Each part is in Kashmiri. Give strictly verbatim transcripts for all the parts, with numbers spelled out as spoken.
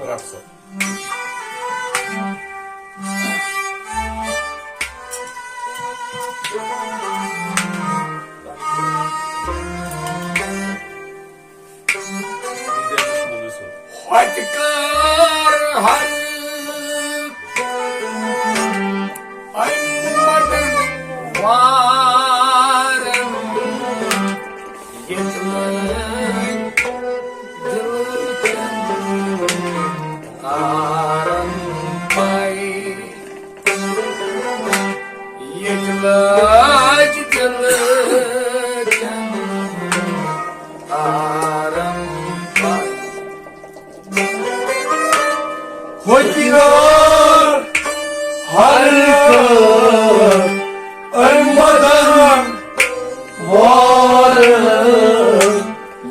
ڈاکٹر صٲب۔ ہوٚتہِ کٔر ہر أمۍ وطن وارن، ییٚتہِ لٔگۍ دِل کٮ۪ن تارن پَے۔ ییٚتہِ لٔج دِلہٕ کٮ۪ن تارن پَے۔ ہوٚتہِ کٔر ہر کٲم أمۍ وطن وارن۔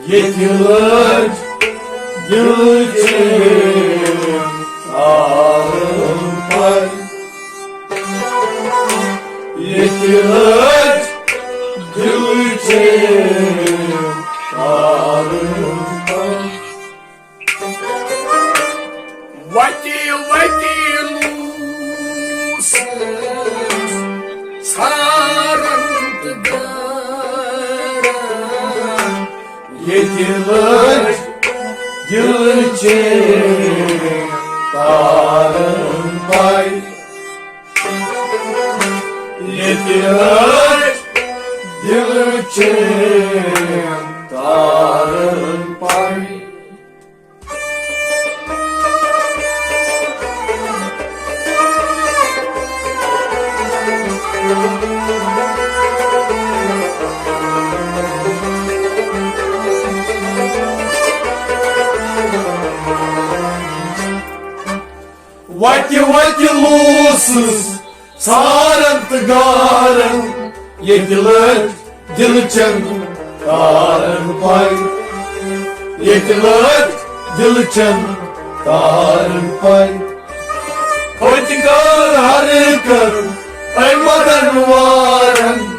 ییٚتہِ لٔج دِلہٕ چین تارن پَے۔ ییٚتہِ لٔج دِلہٕ چین تارن پَے۔ وَتہِ وَتہِ لوٗسُس ژھاران تہٕ گاران۔ ییٚتہِ لٔج دِلہٕ چین تارن پَے۔ ییٚتہِ لٔج دِلہٕ چین تارن پَے۔ وَتہِ وَتہِ لوٗسُس ژھاران تہٕ گاران، ییٚتہِ لٔج دِلہٕ چین تارن پَے، ییٚتہِ لٔج دِلہٕ چین تارن پَے۔ ہوٚتہِ کٔر ہر کٲم أمۍ وطن وارن۔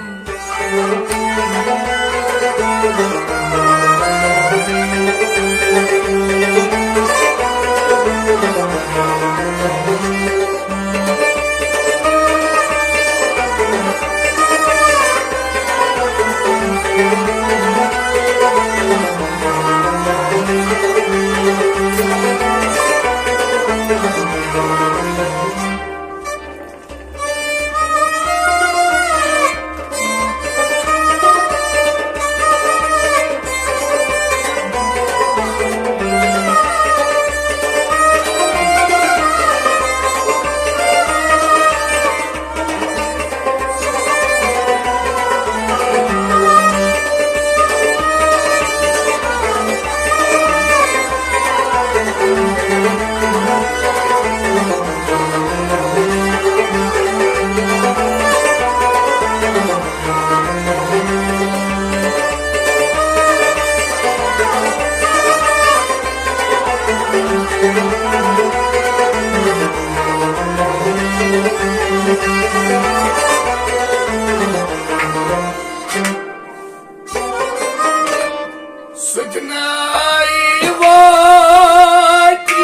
سُہ تہِ نَے واتہِ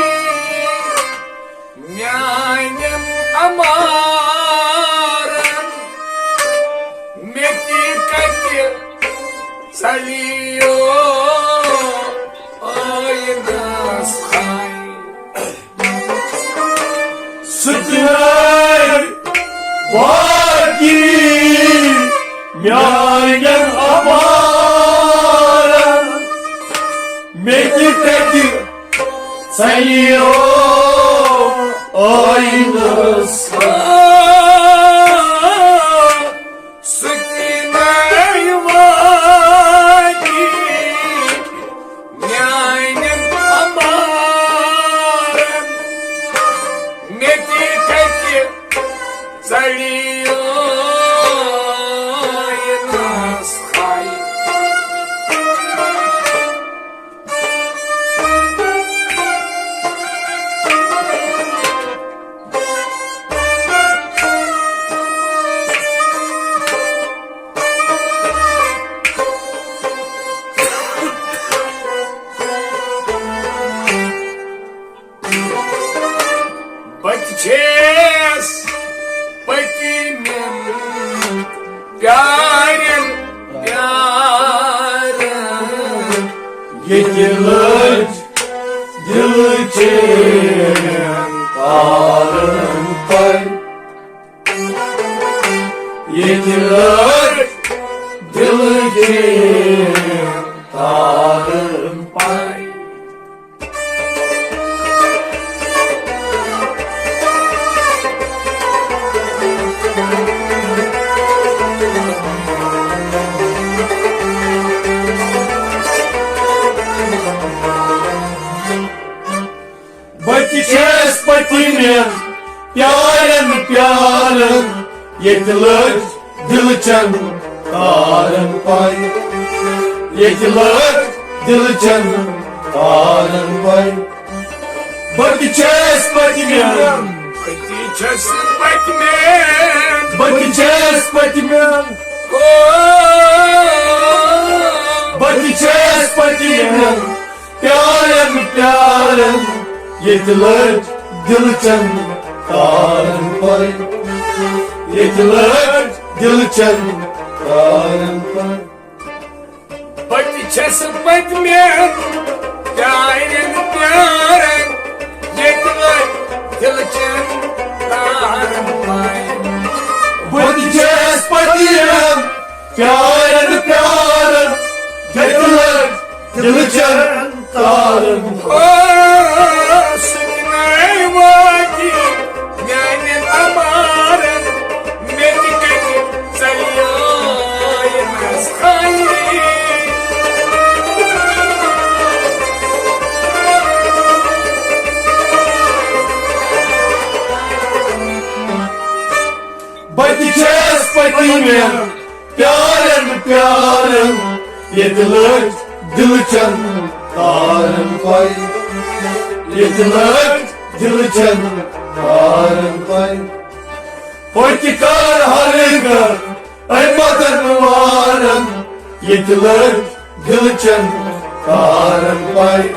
میانٮ۪ن امارن۔ مےٚ تہِ کتہِ ژلیو ٲیٖنس خاے۔ سُہ تہِ نَے واتہِ میانٮ۪ن امارن۔ مےٚ تہِ کتہِ ژلیو ٲیٖنس۔ سُہ تہِ نَے واتہِ میانٮ۪ن امارن۔ مےٚ تہِ کتہِ ژلیو ٲیٖنس خاے۔ بہٕ تہِ چھَس پٔتمٮ۪ن پیارٮ۪ن پیاران۔ ییٚتہِ لٔج دِلہٕ چین تارن پاے۔ ییٚتہِ لٔج دِلہٕ چین تارن پاے۔ بہٕ تہِ چھَس پٔتمٮ۪ن پیارٮ۪ن پیاران، ییٚتہِ لٔج دِلہٕ چین تارن پاے۔ ییٚتہِ لٔج دِلہٕ چین تارن پاے۔ بہٕ تہِ چھَس پٔتمٮ۪ن۔ بہٕ تہِ چھَس پٔتمٮ۪ن۔ بہٕ تہِ چھَس پٔتمٮ۪ن۔ او۔ بہٕ تہِ چھَس پٔتمٮ۪ن۔ پیارن پیارن ییٚتہِ لٔج دِلہٕ چین تارن پاے۔ ییٚتہِ لٔج دِلہٕ چین تارن پاے۔ بہٕ تہِ چھَس پٔتمٮ۪ن پیارن پیارن، ییٚتہِ لٔج دِلہٕ چین تارن پاے۔ بہٕ تہِ چھَس پٔتمٮ۪ن پیارن پیارن، ییٚتہِ لٔج دِلہٕ چین تارن۔ او، سُہ تہِ نَے وٲتی میانٮ۪ن اَمارن، مےٚ تہِ کَتہِ ژَلیٛاے نَس خٲلی۔ بہٕ تہِ چھَس پٔتمٮ۪ن پیارن پیارن، ییٚتہِ لٔج دِلہٕ چین تارن پاے۔ ییٚتہِ لٔج دِلہٕ چین تارن پاے۔ ہوٚتہِ کر ہر کر اے مدن وارن، ییٚتہِ لٔج دِلہٕ چین تارن پاے۔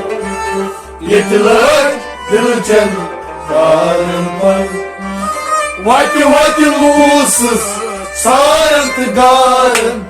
ییٚتہِ لٔج دِلہٕ چین تارن پاے۔ وَتہِ وَتہِ لوٗسُس سارن تہٕ گارن۔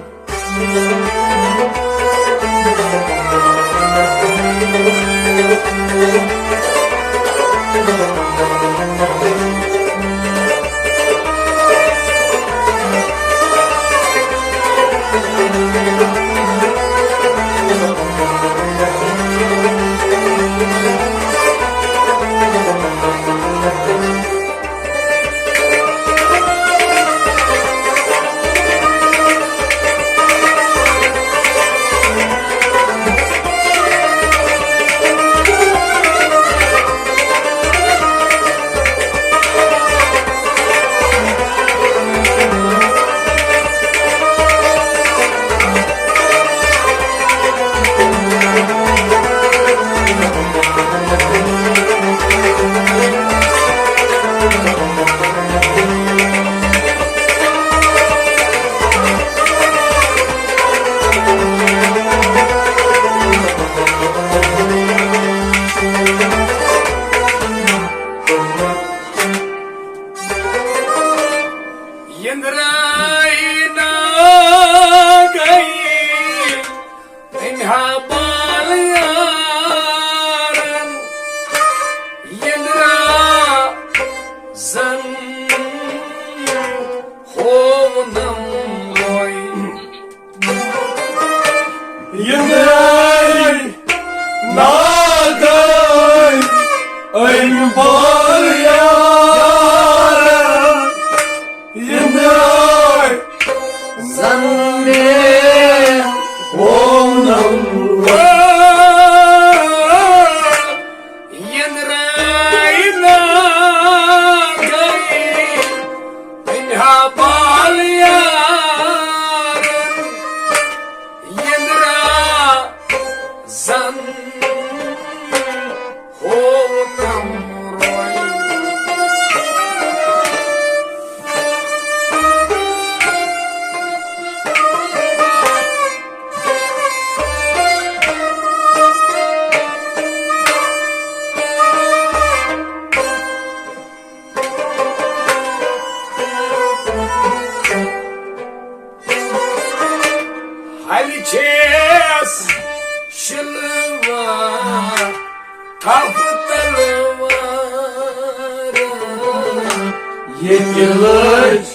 ییٚتہِ لٔج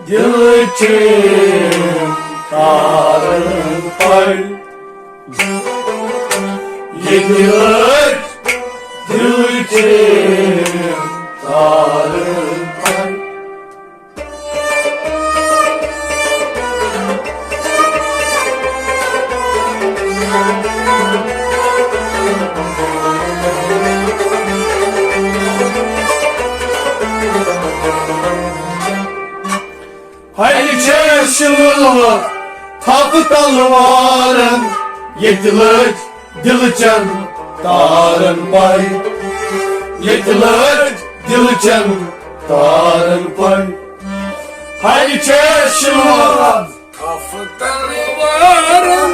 دِلہٕ چٲنۍ تارن پَے۔ ییٚتہِ لٔج دِلہٕ چٲنۍ تارن پَے۔ ہلہِ چھےٚ شِلوَر تھپھ تلوارن، ییٚتہِ لٔج دِلہٕ چٮ۪ن تارن پَے، ییٚتہِ لٔج دِلہٕ چٮ۪ن تارن پَے۔ ہلہِ چھےٚ شِلوَر تھپھ تلوارن،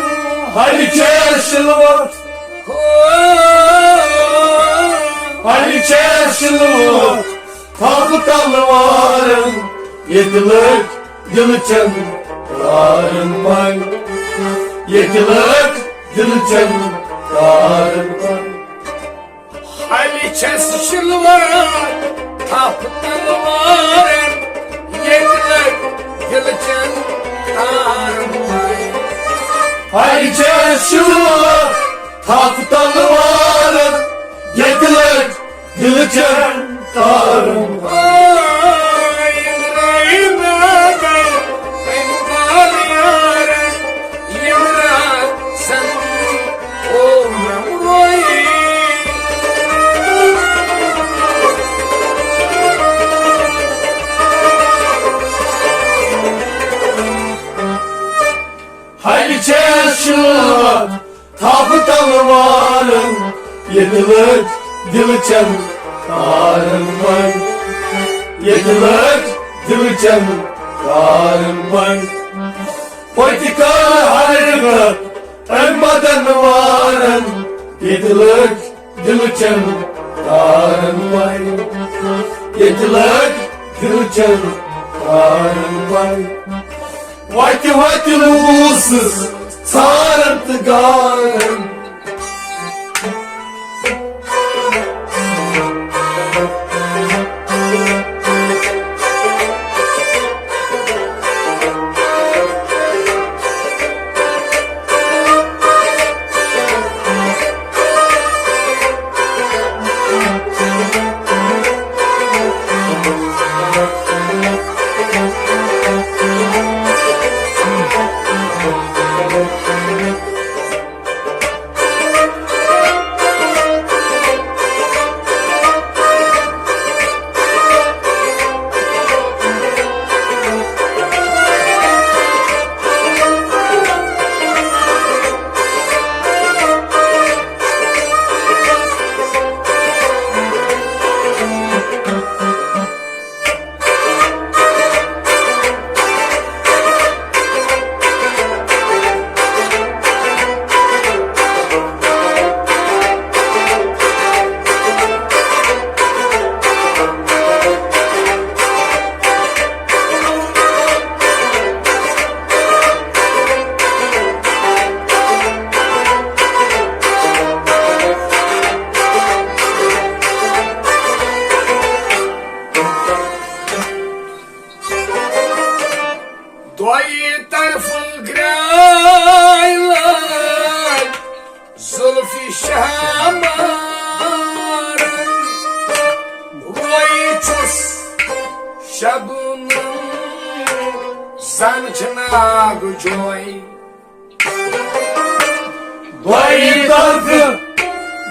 ہلہِ چھےٚ شِلوَر، ہو۔ ہلہِ چھےٚ شِلوَر تھپھ تلوارن، ییٚتہِ لٔج دِلہٕ چٮ۪ن تارن پَے، ییٚتہِ لٔج دِلہٕ چٮ۪ن تارن پَے۔ ہلہِ چھس شِلوَر تھپھ تلوارن، ییٚتہِ لٔج دِلہٕ چٮ۪ن تارن پَے۔ ہلہِ چھس شِلوَر تھپھ تلوارن، ییٚتہِ لٔج دِلہٕ چٮ۪ن تارن۔ ہلہِ چھس شِلوَر تھپھ تلوارن، ییٚتہِ لٔج دِلہٕ چٮ۪ن تارن پَے، ییٚتہِ لٔج دِلہٕ چٮ۪ن تارن پَے۔ پٔتۍ کالہٕ حرکت أمۍ بدن وارن، ییٚتہِ لٔج دِلہٕ چٮ۪ن تارن پَے، ییٚتہِ لٔج دِلہٕ چٮ۪ن تارن پَے۔ وتہِ وتہِ لوٗسس ژھارن تہٕ گارن۔ دۄیہِ طرفہٕ گرٛاے لٲگۍ زُلفہِ شاہ مارن۔ روے چھُس شبنم، زن چھِ ناگ جوے۔ دۄیہِ طرفہٕ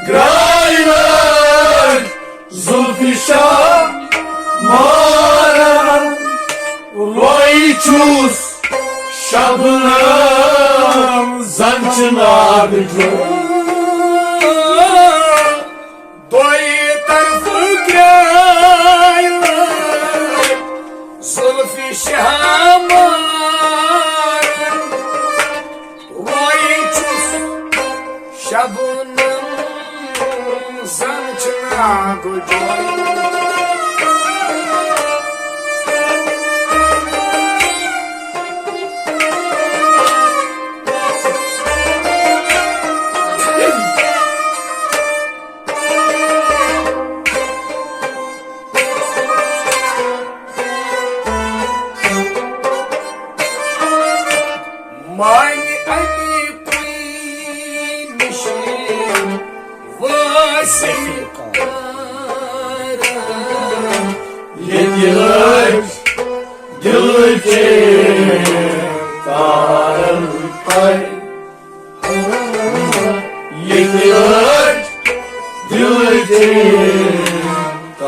گرٛاے لٲج زُلفہِ شاہ مارن۔ روے چھُس شبنم، زن چھِ ناگ جوے۔ دۄیہِ طرفہٕ گرٛاے لٲج زُلفہِ شاہ مارن۔ روے چھُس شبنم، زن چھِ ناگ جوے۔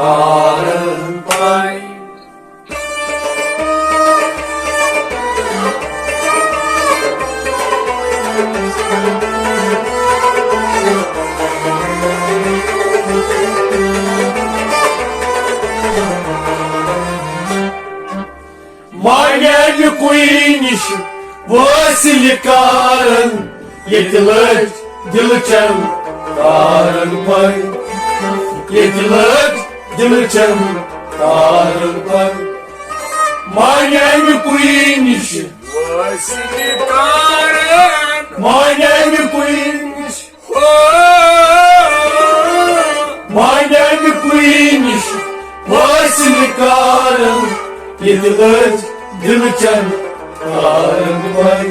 تارن پاے۔ مانہِ اَمہِ کُیہِ نِش وٲصِل کارن، ییٚتہِ لٔج دِلہٕ چٮ۪ن تارن پاے۔ ییٚتہِ لٔج دِلہٕ چٮ۪ن تارن پاے۔ مانہِ اَمہِ کُیہِ نِش وٲصِل کارن۔ مانہِ اَمہِ کُیہِ نِش۔ ہو۔ مانہِ اَمہِ کُیہِ نِش وٲصِل کارن، ییٚتہِ لٔج دِلہٕ چٮ۪ن تارن پاے۔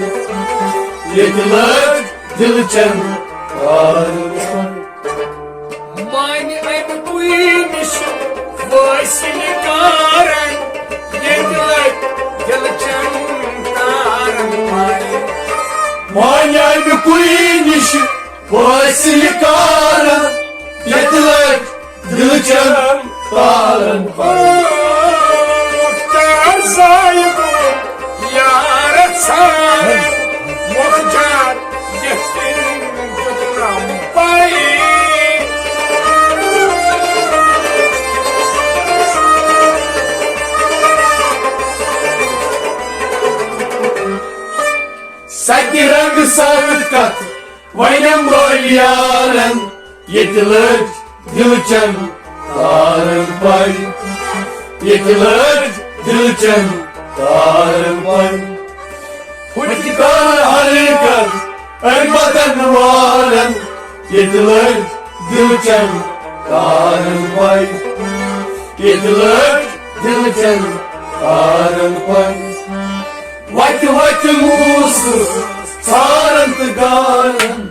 ییٚتہِ لٔج دِلہٕ چٮ۪ن تارن پاے۔ مانہِ اَمہِ کُیہِ نِش وٲصِل کارن، ییٚتہِ لٔج دِلہٕ چٮ۪ن تارن پاے۔ مانہِ اَمہِ کُیہِ نِش وٲصِل کارن، ییٚتہِ لٔج دِلہٕ چٮ۪ن تارن پاے۔ مُختار صاحب یار ژھانڈ، مۄخجار یتھ کٔنۍ دیُتنم پاے۔ سَتہِ رنگہٕ سۭتۍ کتھ وَنٮ۪م وٲلۍ یارن، ییٚتہِ لٔج دِلہٕ چٮ۪ن تارن پاے۔ ییٚتہِ لٔج دِلہٕ چٮ۪ن تارن پاے۔ پھُٹہِ کار حرکت أمۍ بدن والن، ییٚتہِ لٔج دِلہٕ چٮ۪ن تارن پاے۔ ییٚتہِ لٔج دِلہٕ چٮ۪ن تارن پاے۔ وتہِ وتہِ موٗسہٕ ژھارن تہٕ گارن۔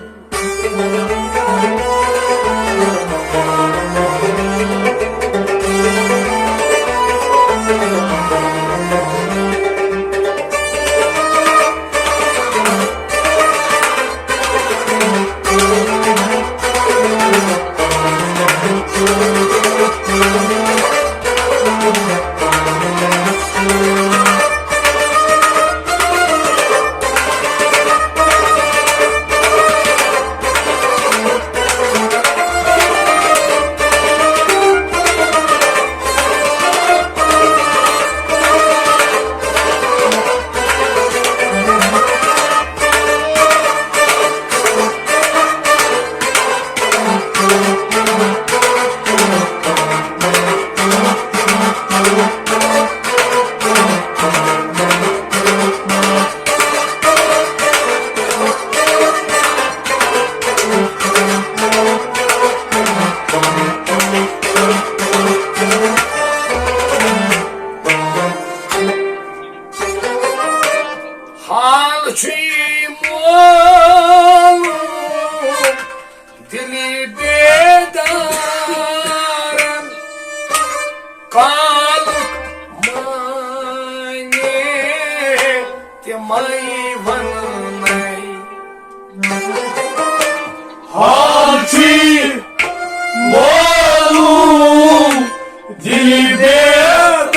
حال چھُے مول دِلی بیدارن، کالُک مانے تِمَے وَنَے۔ حال چھُے معلوم دِلی بیدارن،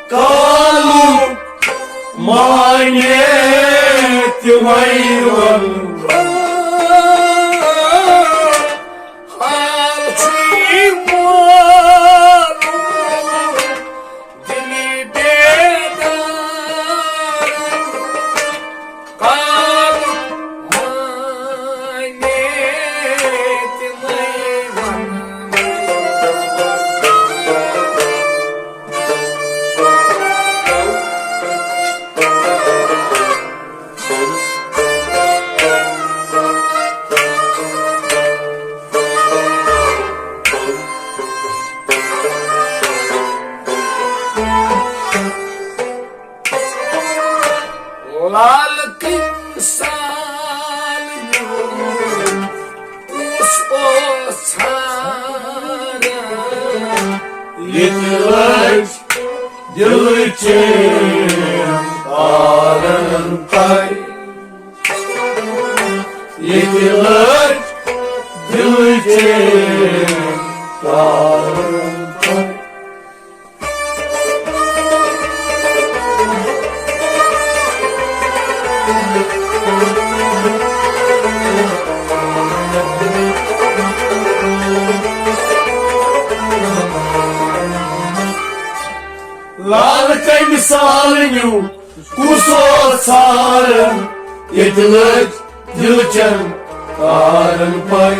کالُک مانے تِمَے وَن۔ حال چھُے معلوم دِلی بیدارن، کالُک مانے تِمَے وَن۔ لال کٔمۍ سال میون کُس اوس ژھانڈان؟ ییٚتہِ لٔج دِلہٕ چین تارن تَے۔ ییٚتہِ لٔج دِلہٕ چین تارن پاے۔ لال کمہِ سال نیوٗ، کُس اوس ژھاران؟ ییٚتہِ لٔج دِلہٕ چٮ۪ن تارن پاے،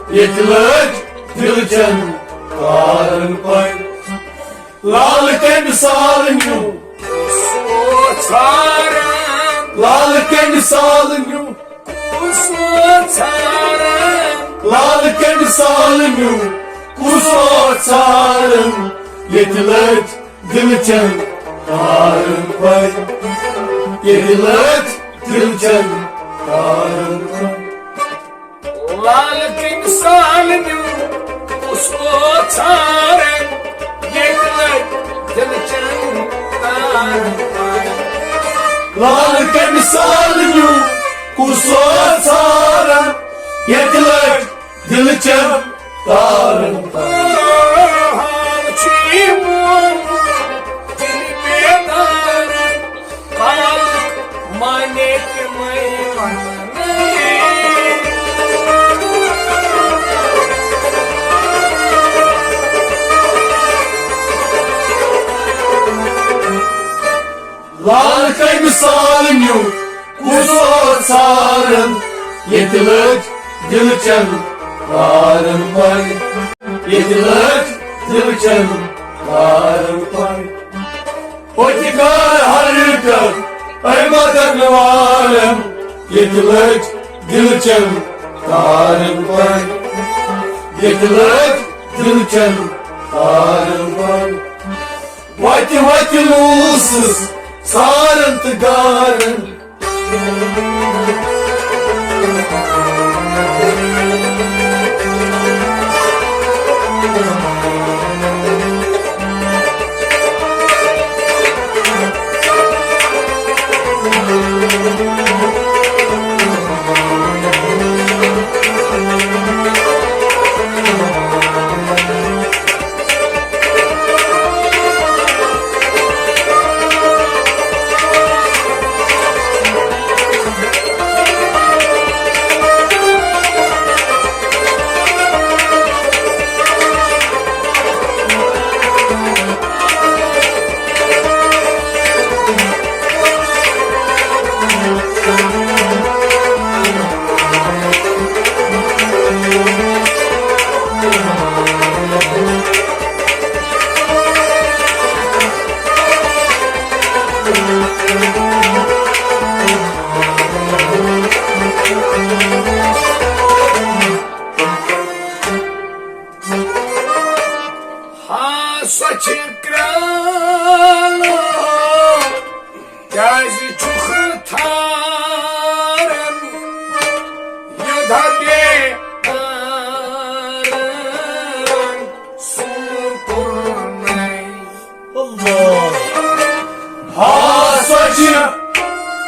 ییٚتہِ لٔج دِلہٕ چٮ۪ن تارن پاے۔ لال کمہِ سال نیوٗ، کُس اوس ژھاران؟ لال کمہِ سال نیوٗ، کُس اوس ژھاران؟ لال کمہِ سال نیوٗ، کُس اوس ژھاران؟ ییٚتہِ لٔج دِلہٕ چٮ۪ن تارن پاے، ییٚتہِ لٔج دِلہٕ چٮ۪ن تارن پاے۔ لال کمہِ سال نیوٗ، کُس اوس ژھاران؟ ییٚتہِ لٔج دِلہٕ چٮ۪ن تارن پاے۔ لال کمہِ سال نیوٗ، کُس اوس ژھاران؟ ییٚتہِ لٔج دِلہٕ چٮ۪ن تارن پاے۔ حال چھُ یہِ مومُت دِلہِ بیدارن، خالق مانے تِمے وننٕے۔ لال کمہِ سال نیوٗ، کُس اوس ژھاران؟ ییٚتہِ لٔج دِلہٕ چٮ۪ن تارن پاے، ییٚتہِ لٔج دِلہٕ چٮ۪ن تارن پاے۔ ہوٚتہِ کر حرکت اے مدن والٮ۪ن، ییٚتہِ لٔج دِلہٕ چٮ۪ن تارن پاے، ییٚتہِ لٔج دِلہٕ چٮ۪ن تارن پاے۔ وتہِ وتہِ لوٗسُس ژارن تہٕ گارن۔ ہا، سۄ چھِ کرٛالہٕ، کیٛازِ چھُکھ تھاران یوٚدھا بے تارن سُہ کوٚرمَے؟ اللہ۔ ہا، سۄ چھِ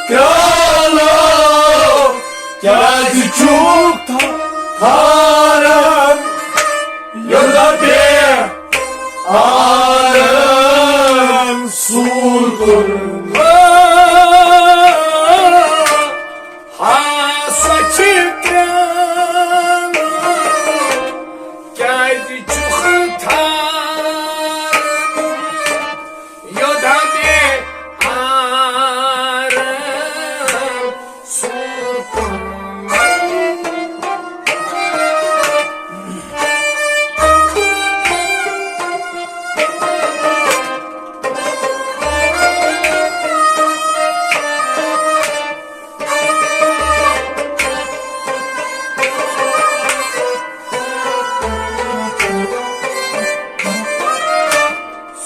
کرٛالہٕ، کیٛازِ چھُکھ تھا-، تھاران یوٚدھا بے تارن سُہ کوٚرمَے؟ ہا، سۄ چھِ کرٛالہٕ، کیٛازِ چھُکھ تھاران یوٚدھا بے تارن سُہ کوٚرمَے؟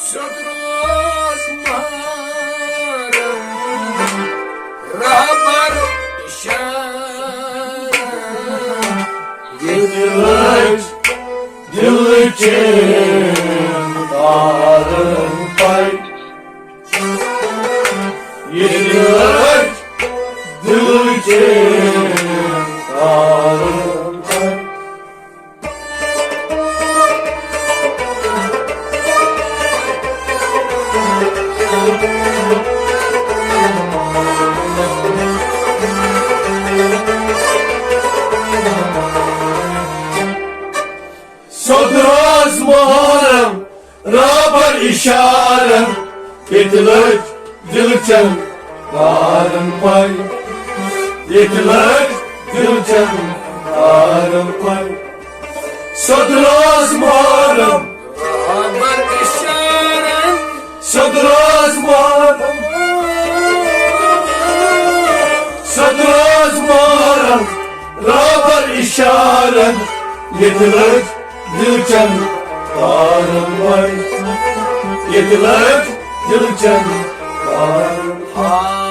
سیوٚد روز مارن رہبر اشارن۔ ییٚتہِ لٔج دِلہٕ چین تارن پاے۔ ییٚتہِ لٔج دِلہٕ چین تارن پاے۔ محرم، رابر اشارن، ییٚتہِ لٔج دِلچن تارن پاے، ییٚتہِ لٔج دِلچن تارن پاے۔ سۄ درٛاس محرم، رابر اشارن، سۄ درٛاس محرم، سۄ درٛاس محرم، رابر اشارن، ییٚتہِ لٔج دِلچن تارن پاے، ییٚتہِ لٔج دِلچن تارن پاے۔